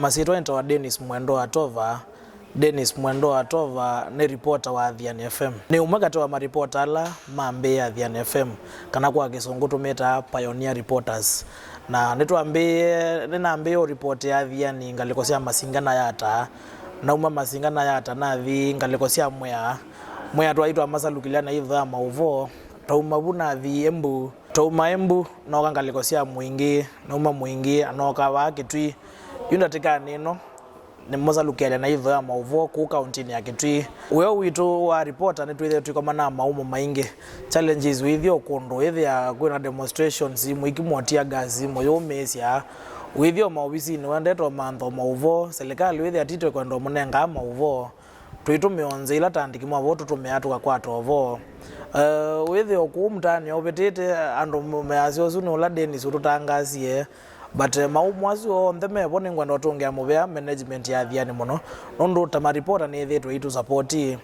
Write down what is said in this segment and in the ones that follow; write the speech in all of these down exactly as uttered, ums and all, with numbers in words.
Masyĩtwa nĩtawa Dennis Mwendwa Atova. Dennis Mwendwa Atova nĩ reporter wa Athiani F M. Nĩ ũmwe katĩ wa maripota ala mambĩĩe Athiani F M, kana kwa Kĩsũngũ tũmĩtaa pioneer reporters. Na nĩtwambĩĩe, nĩnambĩĩe ũripotĩa Athiani ngalĩko sya Masinga na Yata. Nauma Masinga na Yata nathi ngalĩko sya Mwea. Mwea twaĩ twamasalukĩlya na itho ya maũvoo. Twauma vu nathi Embu. Twauma Embu, nooka ngalĩko sya Mwingĩ, nauma Mwingĩ, anooka vaa Kĩtui. Yu ndatĩkanĩ ĩno, nĩmũsalukĩalya na itho ya maũvoo kũu kauntinĩ ya Kĩtui. Wĩa witũ wa reporter nĩtwĩthĩe tũikomana na maũmũ maingĩ. Challenges wĩthĩo kũndũ, wĩthĩa kwĩna demonstrations, mũikimwa tear gas, mũyũmĩĩsya. Wĩthĩo maovisinĩ wendete ũmantha maũvoo, serikali wĩthĩa tito kwenda ũmũnengaa maũvoo. Tũitũmĩa o nzĩa ila ta andĩki ma ũvoo tũtũmĩaa tũkakwata ũvoo. Eh, wĩthĩo kũu mtaani ũvĩtĩte, andũ measya ũsu nĩ ũla Dennis ũtũtangaasie. But, eh, maũmũ asu onthe mevo, nĩngwenda ũtũngĩa mũvea management ya Athiani mũno, nũndũ ta maripota nĩĩthĩĩtwe ĩitũsapoti,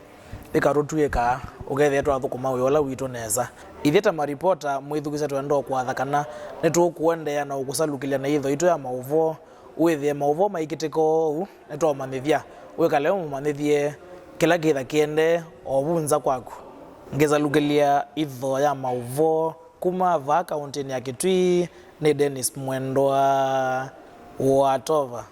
ĩkatũtw'ĩka, ũkethĩa twathũkũma wĩa ũla witũ nesa. Ithyĩ ta maripota, mwĩthukĩĩsya twenda o kwatha kana nĩtũkũendeea na ũkũsalukĩlya na itho itũ ya maũvoo. Wĩthĩe maũvoo maikĩtĩka ũu, nĩtwaũmanyĩthya, wĩkale ũmũmanyĩthye kĩla kĩtha kĩendee o vu nza kwaku. Ngĩsalukĩlya itho ya maũvoo kuma vaa kauntinĩ ya Kĩtui, nĩ Dennis Mwendwa wa Atova.